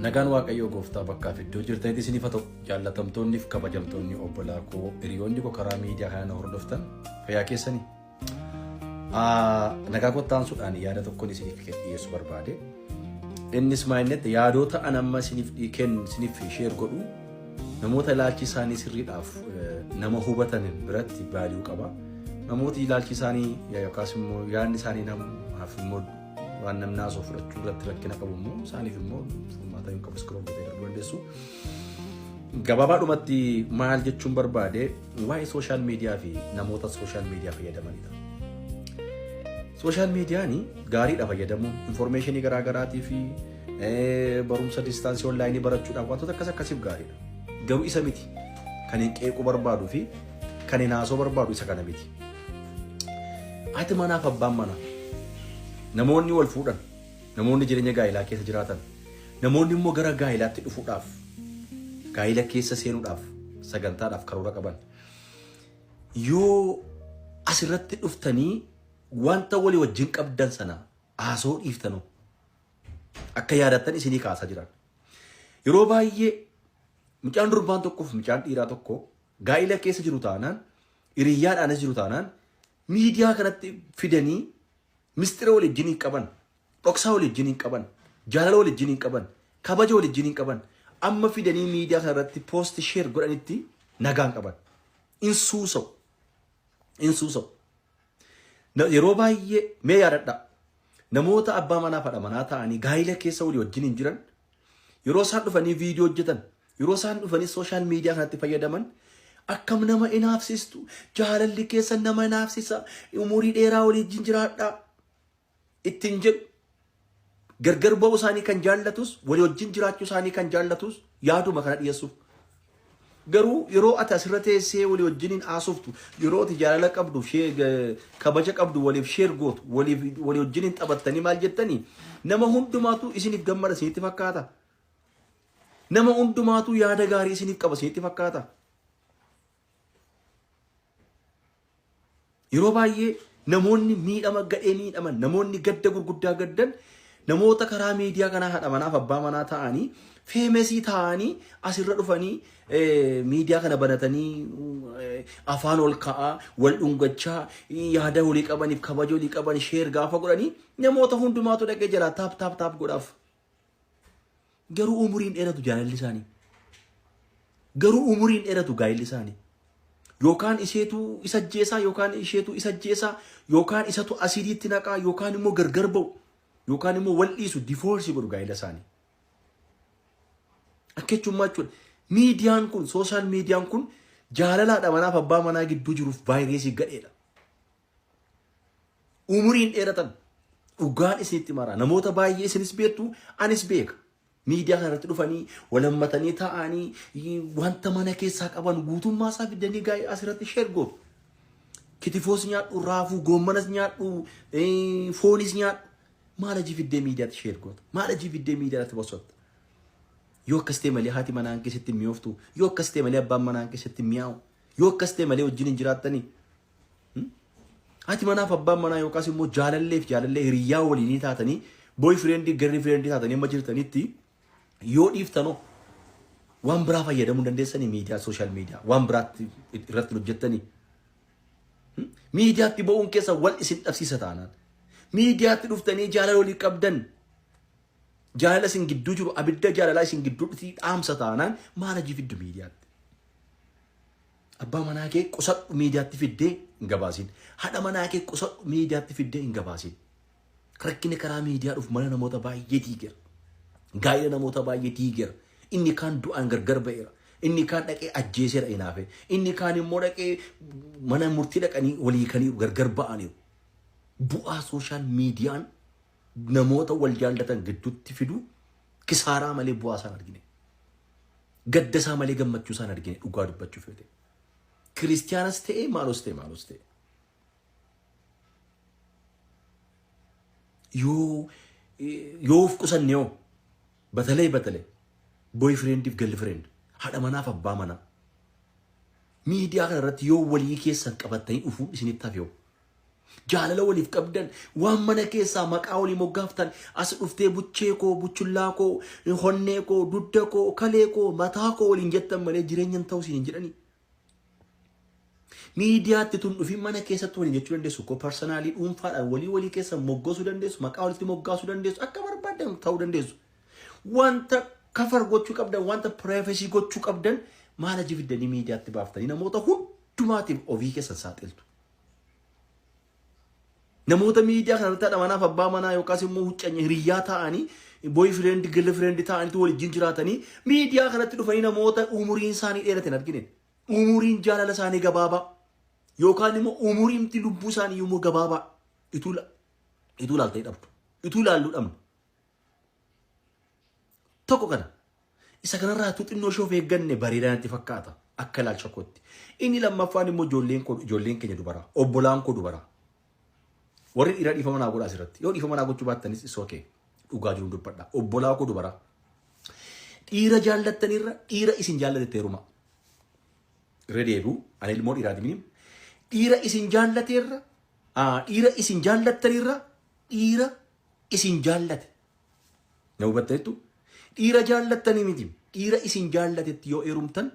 Nagaan Waaqayyoo gooftaa bakkaaf iddoo jirtanitti isiniif haa ta'u. Jaallatamtoonni fi kabajamtoonni obbolaa koo, hiriyoonni koo karaa miidiyaa kana na hordoftan, fayyaa keessanii. Nagaa kottaansuudhaan yaada tokkoon isiniif dhiyeessuu barbaade. Innis maal inni yaadota an amma isiniif kennu, isiniif share godhu, namoota ilaalchi isaanii sirriidhaaf nama hubatan biratti value qaba. Namooti ilaalchi isaanii yookaas immoo yaadni isaanii namaaf immoo waan namni haasoo fudhachuu irratti rakkina qabu immoo isaaniif immoo furmaata hin qabu, scroll godhee darbuu dandeessu. Gabaabaadhumatti maal jechuun barbaade, waa'ee social media fi namoota social media fayyadamanidha. Social mediaan gaariidha fayyadamuun, information garaa garaatii fi barumsa distance online barachuudhaaf, wantoota akkas akkasiif gaariidha. Garuu isa miti kan hin qeequu barbaaduu fi kan hin haasoo barbaadu, isa kana miti. Ati manaaf abbaan manaa, namoonni wal fuudhan, namoonni jireenya gaa'ilaa keessa jiraatan, namoonni immoo gara gaa'ilaatti dhufuudhaaf, gaa'ila keessa seenuudhaaf sagantaadhaaf karoora qaban, yoo asirratti dhuftanii wanta walii wajjin qabdan sana haasoo dhiiftanoo akka yaadattan isinii kaasaa jiran. Yeroo baay'ee mucaan durbaan tokkoof mucaan dhiiraa tokko gaa'ila keessa jiru taanaan, hiriyyaadhaanis jiru taanaan, miidiyaa kanatti fidanii mistira walii wajjin hin qaban, dhoksaa walii wajjin hin qaban, jaalala walii wajjin hin qaban, kabaja walii wajjin hin qaban, amma fidanii miidiyaa kanarratti post share godhanitti nagaan qaban. In suusa'u. In suusa'u. Yeroo baay'ee mee yaadadhaa. Namoota abbaa manaa fi haadha manaa ta'anii gaa'ila keessa walii wajjin hin jiran, yeroo isaan dhufanii viidiyoo hojjetan, yeroo isaan dhufanii social media kanatti fayyadaman, akkam nama inaafsistu, jaalalli keessa nama inaafsisa, umurii dheeraa walii wajjin jiraadhaa ittiin jedhu. Gargar ba'uu isaanii kan jaallatus, walii wajjin jiraachuu isaanii kan jaallatus yaaduma kana dhiyeessuuf. Garuu yeroo ati asirra teessee walii wajjiniin haasoftu, yeroo ati jaalala qabdu, kabaja qabdu waliif share gootu, waliif walii wajjiniin taphattanii maal jettanii, nama hundumaatu isiniif gammada isinitti fakkaata. Nama hundumaatu yaada gaarii isiniif qaba isinitti fakkaata. Yeroo baay'ee namoonni miidhama gadhee miidhaman, namoonni gadda gurguddaa gaddan, namoota karaa miidiyaa kanaa haadha manaaf abbaa manaa ta'anii, famous ta'anii asirra dhufanii miidiyaa kana banatanii afaan ol ka'aa, wal dhungachaa, yaada walii qabaniif kabaja walii qaban share gaafa godhanii, namoota hundumaatu dhaqee jalaa tap tap tap godhaaf. Garuu umuriin dheeratu jaalalli isaanii. Garuu umuriin dheeratu gaa'illi isaanii. Yookaan isheetu isa ajjeesaa, yookaan isheetu isa ajjeesaa, yookaan isatu asiidiitti naqaa, yookaan immoo gargar ba'u, yookaan immoo wal dhiisu, divorce godhu gaa'ila isaanii. Akka jechuun maal jechuudha? Miidiyaan kun, social mediaan kun jaalalaadha manaaf abbaa manaa gidduu jiruuf vaayirasii gadheedha. Umuriin dheeratan, dhugaan isinitti mara. Namoota baay'ee isinis beektu, anis beeka. Miidiyaa kana irratti dhufanii walammatanii taa'anii wanta mana keessaa qaban guutummaa isaa fidanii gaa'ee asirratti share gootu. Kitifoos nyaadhu, raafuu, goommanas nyaadhu, foonis nyaadhu. Maal hajii fiddee miidiyaatti share goota? Maal hajii fiddee miidiyaatti bosotta? Yoo akkas ta'e malee haati manaan keessatti mi'ooftu, yoo akkas ta'e malee abbaan manaan keessatti mi'aawu, yoo akkas ta'e malee wajjin hin jiraattanii. Haati manaaf abbaan manaa yookaas immoo jaalalleef jaalallee hiriyyaa waliinii taatanii, boyfriend girlfriend taatanii amma jirtanitti yoo dhiiftanoo waan biraa fayyadamuu dandeessanii, miidiyaa, social media waan biraatti irratti hojjettanii. Miidiyaatti ba'uun keessa wal isin dhabsiisa taanaan, miidiyaatti dhuftanii jaalala walii qabdan, jaalala isin gidduu jiru, abidda jaalalaa isin gidduutti dhaamsa taanaan, maal hajii fiddu miidiyaatti? Abbaa manaa kee qusadhu, miidiyaatti fiddee hin gabaasin. Haadha manaa kee qusadhu, miidiyaatti fiddee hin gabaasin. Rakkina karaa miidiyaa dhufu mana namoota baay'ee diigeera. Gaa'ela namoota baay'ee diigeera. Inni kaan du'aan gargar ba'eera. Inni kaan dhaqee ajjeeseera hinaafe. Inni kaan immoo dhaqee mana murtii dhaqanii walii kaniiru, gargar ba'aniiru. Bu'aa social mediaan namoota wal jaallatan gidduutti fidu kisaaraa malee bu'aa isaan argine. Gadda isaa malee gammachuu isaan argine, dhugaa dubbachuuf yoo ta'e. Kiristiyaanas ta'e, maalos ta'e, maalos ta'e. Yoo of qusanne hoo, batalee batalee boyfriendiif girlfriend, haadha manaaf abbaa manaa, miidiyaa kana irratti yoo walii keessan qabattanii dhufuun isinitti hafe hoo. Jaalala waliif qabdan waan mana keessaa maqaa walii moggaaftan as dhuftee buchee koo, buchullaa koo, honnee koo, dugda koo, kalee koo, mataa koo waliin jettan malee jireenya hin ta'u siin hin jedhanii. Miidiyaatti tun dhufin mana keessatti waliin jechuu dandeessu. Koo personally dhuunfaadhaan walii walii keessa moggoosuu dandeessu. Maqaa walitti moggaasuu dandeessu. Akka barbaadan ta'uu dandeessu. Wanta cover gochuu qabdan, wanta privacy gochuu qabdan maal aji fiddanii miidiyaatti baaftanii namoota hundumaatiif ofii keessan saaxiltu. Namoota miidiyaa kanarratti haadha manaaf abbaa manaa yookaas immoo huccanya hiriyyaa ta'anii, boyfriend girlfriend ta'aniitu waliin jiraatanii miidiyaa kanatti dhufanii namoota umuriin isaanii dheerate hin argine. Umuriin jaalala isaanii gabaabaa yookaan immoo umuriin lubbuu isaanii immoo gabaabaa ituu ilaaltee dhabdu. Ituu ilaalluu dhabnu. Tokko kana. Isa kanarraa utuu xinnoo ishee of eegganne bareedaa natti fakkaata akka ilaalcha kootti. Inni lammaffaan immoo ijoolleen koo, ijoolleen keenya dubaraa, obbolaan koo dubaraa. Warri dhiiraa dhiifama naa godhaa asirratti. Yoo dhiifama naa gochuu baattanis is okay. Dhugaa jiru dubbadha. Obbolaa koo dubaraa. Dhiira jaallattanirra dhiira isin jaallatetti heeruma. Irra deebi'u, ani ilmoo dhiiraati minim. Dhiira isin jaallateerra, dhiira isin jaallattanirra dhiira isin jaallate. Na hubattaniittu? Dhiira jaallattanii miti. Dhiira isin jaallatetti yoo heerumtan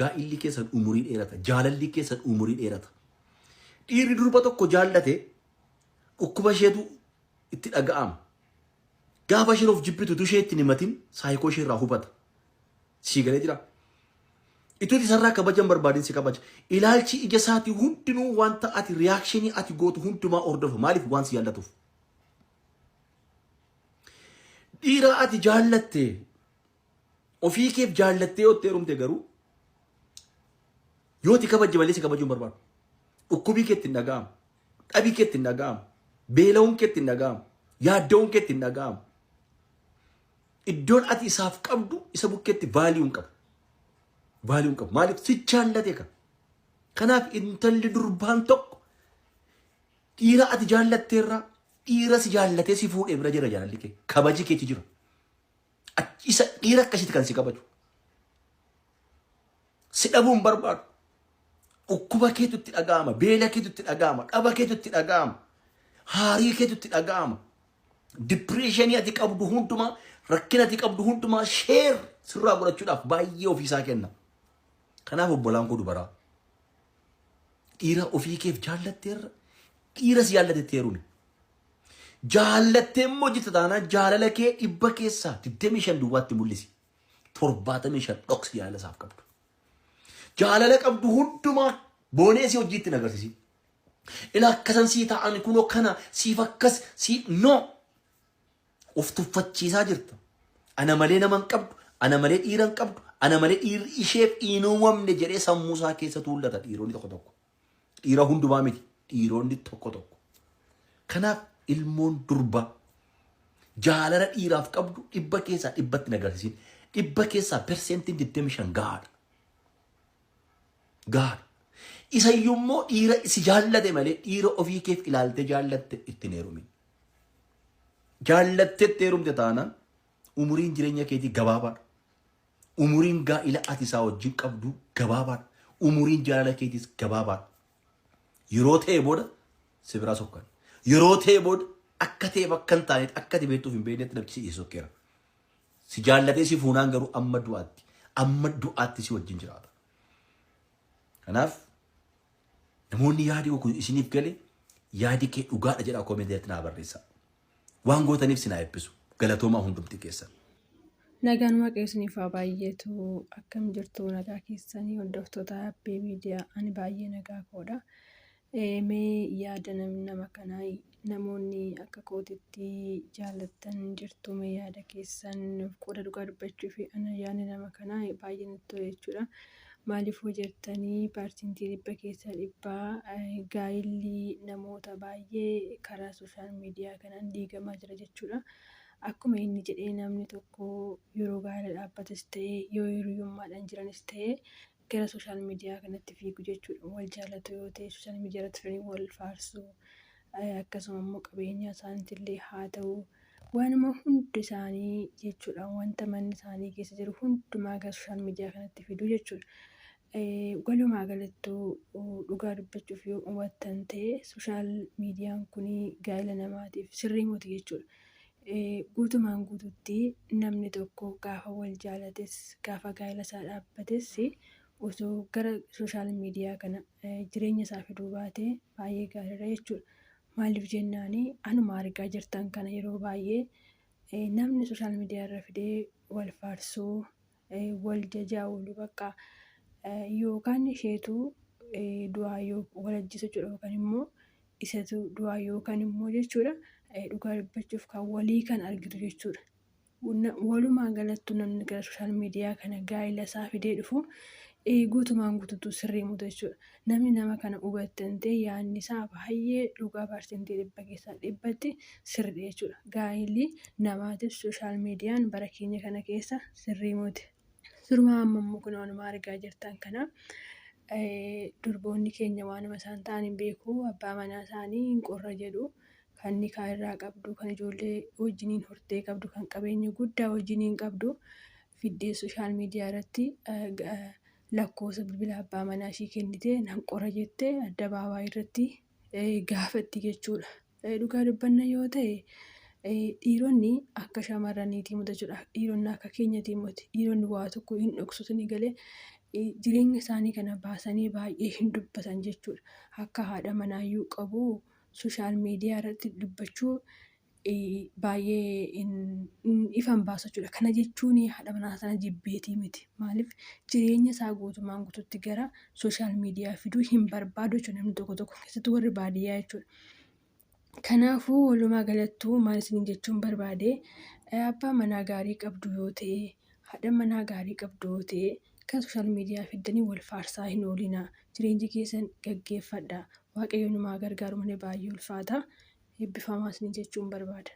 gaa'illi keessan umurii dheerata. Jaalalli keessan umurii dheerata. Dhiirri durba tokko jaallate dhukkuba isheetu itti dhaga'ama. Gaafa isheen of jibbitu utuu ishee itti hin himatin saayikoo ishee irraa hubata. Sii galee jira. Ituu isarraa kabaja hin barbaadin si kabaja. Ilaalchi ija isaatii hundinuu wanta ati reaction ati gootu hundumaa hordofa. Maaliif? Waan si jaallatuuf. Dhiira ati jaallatte ofii keef jaallattee yoo itti heerumte garuu yoo ati kabajje malee si kabajuu hin barbaadu. Dhukkubii keetti hin dhaga'amu. Dhabii keetti hin dhaga'amu. Beela'uun keetti hin dhaga'amu. Yaadda'uun keetti hin dhaga'amu. Iddoon ati isaaf qabdu isa bukkeetti value hin qabu. Value hin qabu. Maaliif? Si jaallate ka. Kanaaf intalli durbaan tokko dhiira ati jaallatteerraa dhiira si jaallatee si fuudhee bira jira jaalalli kee. Kabaji keechi jira. Isa dhiira akkasitti kan si kabaju. Si dhabuu hin barbaadu. Dhukkuba keetu itti dhaga'ama. Beela keetu itti dhaga'ama. Dhaba keetu itti dhaga'ama. Haarii keetu itti dhaga'ama. Depression ati qabdu hundumaa, rakkina ati qabdu hundumaa share sirraa godhachuudhaaf baay'ee ofiisaa kenna. Kanaaf obbolaan koo dubaraa, dhiira ofii keef jaallatteerra dhiira si jaallatetti heerumi. Jaallattee immoo jirta taanaan jaalala kee 25% duwwaatti mul'isi. 75 dhoksi jaalala isaaf qabdu. Jaalala qabdu hundumaa boonee si hojiitti hin agarsiisin. Ila akkasan sii ta'an kunoo kana siif akkas sii no. Of tuffachiisaa jirta. Ana malee nama hin qabdu, ana malee dhiira hin qabdu, ana malee dhiirri isheef hin uumamne jedhee sammuu isaa keessa tuullata dhiironni tokko tokko. Dhiira hundumaa miti, dhiironni tokko tokko. Kanaaf ilmoon durbaa jaalala dhiiraaf qabdu 100% hin agarsiisin. 25% gahaadha. Gahaadha. Isayyuu immoo dhiira si jaallate malee dhiira ofii keef ilaaltee jaallatte ittiin heerumin. Jaallattee itti heerumte taanaan umuriin jireenya keetii gabaabaadha. Umuriin gaa'ila ati isaa wajjin qabdu gabaabaadha. Umuriin jaalala keetiis gabaabaadha. Yeroo ta'e booda si biraa sokkan. Yeroo ta'e booda akka ta'e bakka hin taanetti, akka ati beektuuf hin beeknetti namichi si dhiisee sokkeera. Si jaallatee si fuunaan garuu amma du'aatti si wajjin jiraata. Kanaaf namoonni yaadi kun isiniif gale, yaadi kee dhugaadha jedhaa comment irratti naa barreessaa. Waan gootaniif sinaa eebbisu. Galatoomaa hundumti keessan. Nagaan Waaqayyo isiniif haa baay'atu. Akkam jirtu? Nagaa keessanii, hordoftoota Abbee Miidiyaa? Ani baay'ee nagaa koodha. Mee yaada nama kanaa namoonni akka kootitti jaallattan jirtu, mee yaada keessan nuuf qooda. Dhugaa dubbachuu fi ana yaadni nama kanaa baay'ee natti tole jechuudha. Maaliif hoo jettanii, 100% gaa'illi namoota baay'ee karaa social media kanaan diigamaa jira jechuudha. Akkuma inni jedhee, namni tokko yeroo gaa'ela dhaabbates ta'e, yoo hiriyyummaadhaan jiranis ta'e, gara social media kanatti fiigu jechuudha. Wal jaalatu yoo ta'e social media irratti fidanii wal faarsu. Akkasuma immoo qabeenya isaaniitillee haa ta'u, waanuma hundi isaanii jechuudha, wanta manni isaanii keessa jiru hundumaa gara social media kanatti fidu jechuudha. Walumaa galattuu dhugaa dubbachuuf yoo hubattan ta'e sooshaal miidiyaan kun gaa'ela namaatiif sirrii miti jechuudha. Guutumaan guututti namni tokko gaafa wal jaalates gaafa gaa'ela isaa dhaabbates osoo gara sooshaal miidiyaa kana jireenya isaa fiduu baatee baay'ee gaariidha jechuudha. Maaliif jennaan anuma argaa jirtan kana yeroo baay'ee namni sooshaal miidiyaa irra fidee wal faarsuu wal jajaa oolu bakka yookaan isheetu du'aa wal ajjeesu jechuudha yookaan immoo isatu du'aa yookaan immoo jechuudha dhugaa dubbachuuf kan walii kan argitu jechuudha. Walumaa galattuu namni gara sooshaal miidiyaa kana gaa'ela isaa fidee dhufu guutumaan guutuutu sirrii miti jechuudha. Namni nama kana hubattan ta'e yaadni isaa baay'ee dhugaa 100% sirrii jechuudha. Gaa'elli namaatiif sooshaal miidiyaan bara keenya kana keessa sirrii miti. Sirumaa amma immoo kun waanuma argaa jirtan kana durboonni keenya waanuma isaan ta'an hin beeku. Abbaa manaa isaanii hin qorra jedhu. Kan nikaa irraa qabdu, kan ijoollee wajjiniin hortee qabdu, kan qabeenya guddaa wajjiniin qabdu fiddee sooshaal miidiyaa irratti lakkoofsa bilbila abbaa manaa ishii kennitee nan qora jettee addabaabaayii irratti gaafatti jechuudha. Dhugaa dubbanna yoo ta'e dhiironni akka shamarraniitii miti jechuudha. Dhiironni akka keenyatii miti. Dhiironni waa tokko hin dhoksu ni galee jireenya isaanii kana baasanii baay'ee hin dubbatan jechuudha. Akka haadha manaayyuu qabu sooshaal miidiyaa irratti dubbachuu baay'ee ifa hin baasu jechuudha. Kana jechuun haadha manaa sana jibbeetii miti. Maaliif jireenya isaa guutumaan guutuutti gara sooshaal miidiyaa fiduu hin barbaadu jechuudha namni tokko tokko keessattuu warri baadiyyaa jechuudha. Kanaafuu walumaa galattuu maal isiniin jechuun barbaade abbaa manaa gaarii qabdu yoo ta'e haadha manaa gaarii qabdu yoo ta'e kan sooshaal miidiyaa fiddanii wal faarsaa hin oolinaa. Jireenya keessan gaggeeffadhaa. Waaqayyo nu haa gargaaru malee baay'ee ulfaata. Eebbifamaa isiniin jechuun barbaada.